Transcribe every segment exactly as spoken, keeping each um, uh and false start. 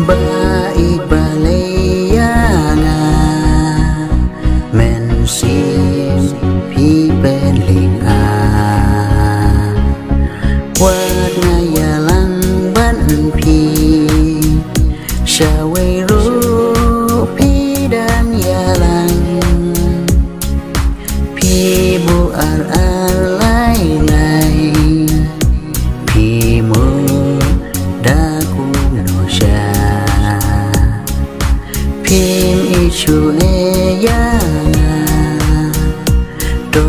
Ba ïeit balei ïa nga, mynsiem phi pynlyngngoh. Wat nga ïalang ban phi, shawei ruh phi dang ïalang. Phi buh ar ar lai lai, phi mut da kumno sha. Phim ïeit shuh ïa nga, to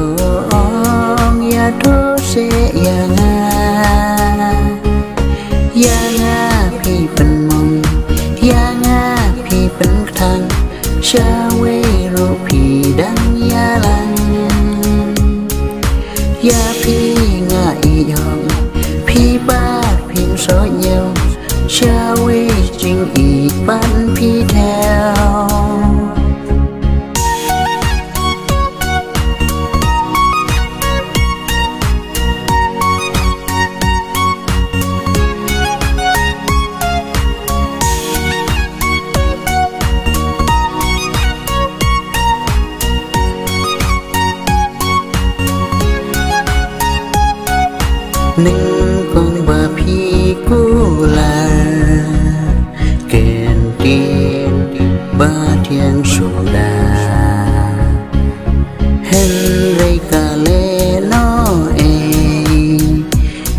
ong ïa to seh ïa nga. Ïa nga phi pynmong, ïa nga phi pynkthang, shawei ruh phi dang ïalang. Ïa phi nga ïeit hok, phi pat phim soi ñiew, shawei jingïeit pat phi thew. Nyngkong ba phi kular, kyntien ba thiang suda. Hynrei ka leh noh-ei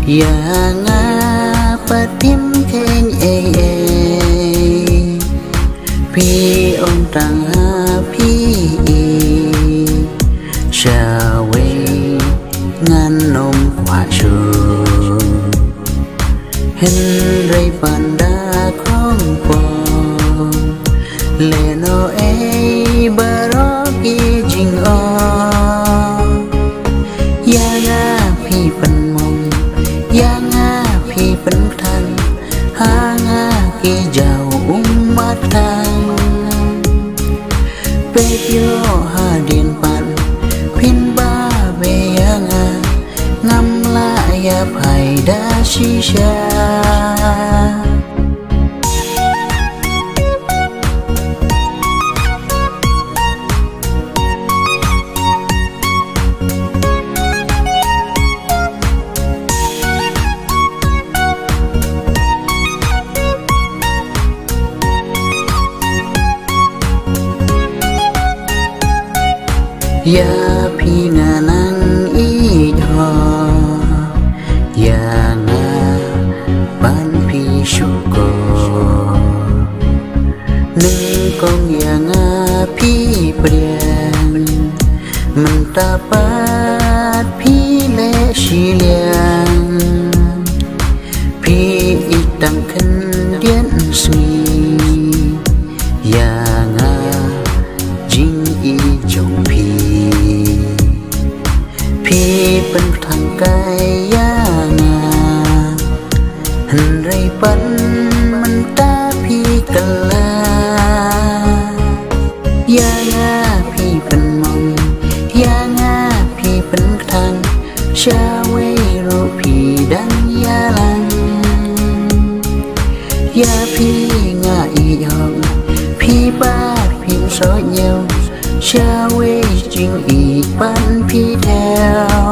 ïa nga, pat phim kheiñ ei ei. Phi ong tang ha phi ïeit, shawei ngan ym kwah shuh. Hynrei pat da khongpong, leh noh-ei baroh ki jingong. Ïa nga phi pynmong, ïa nga phi pynkthang, ha nga ki jaw ummat thang. Peit ïoh hadien pat, phin bah bha ïa nga, ngam lah ïa phi da shisha. Ïa phi nga nang ïeit hok, ïa nga ban phi shukor. Nyngkong ïa nga phi pdiang, mynta pat phi leh shiliang. Phi ïeit tang khyndiat sngi ïa nga, jingïeit jong phi. Phi pynthang kai ïa nga, hynrei pat mynta phi kylla. Ïa nga phi pynmong, ïa nga phi pynthang, shawei ruh phi dang ïalang. Ïa phi nga ïeit hok, phi pat phim soi ñiew, shawei jingïeit pat phi thew.